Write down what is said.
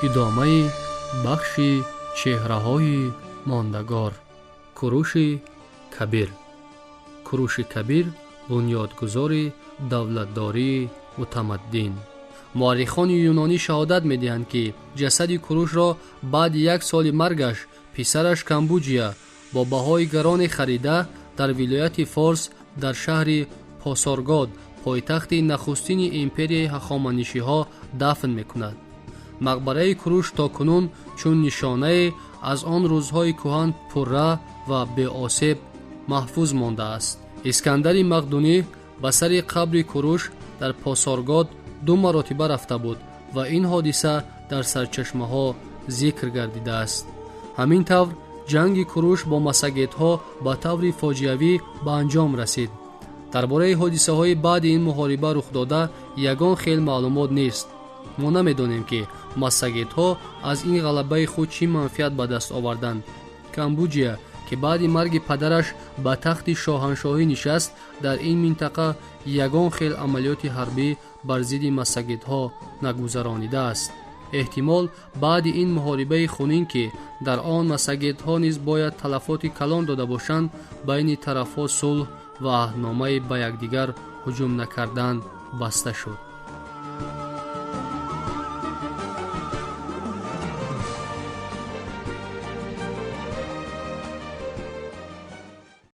Идомаи бахши чеҳраҳои мондагор. Куруши Кабир. Куруши Кабир, бунёдгузори давлатдории мутамаддин. Муаррихони юнонӣ шаҳодат медиҳанд, ки ҷасади Курушро баъди як соли маргаш писараш Камбуҷия бо баҳои гароне харида, дар вилояти Форс, дар шаҳри Посоргод, пойтахти нахустини империяи Ҳахоманишиҳо, дафн мекунад. Мақбараи Куруш то кунун чун нишонае аз он рӯзҳои кӯҳан пурра ва беосеб маҳфуз мондааст. Искандари Мақдунӣ ба сари қабри Куруш дар Посоргод ду маротиба рафта буд ва ин ҳодиса дар сарчашмаҳо зикр гардидааст. Ҳамин тавр, ҷанги Куруш бо массагетҳо ба таври фоҷиавӣ ба анҷом расид. Дар бораи ҳодисаҳои баъди ин муҳориба рухдода ягон хел маълумот нест. Мо намедонем, ки массагетҳо аз ин ғалабаи худ чӣ манфиат ба даст оварданд. Камбуҷия, ки баъди марги падараш ба тахти шоҳаншоҳӣ нишаст, дар ин минтақа ягон хел амалиёти ҳарбӣ бар зидди массагетҳо нагузаронидааст. Эҳтимол, баъди ин муҳорибаи хунин, ки дар он массагетҳо низ бояд талафоти калон дода бошанд, байни тарафҳо сулҳ ва аҳдномаи ба якдигар ҳуҷум накардан баста шуд.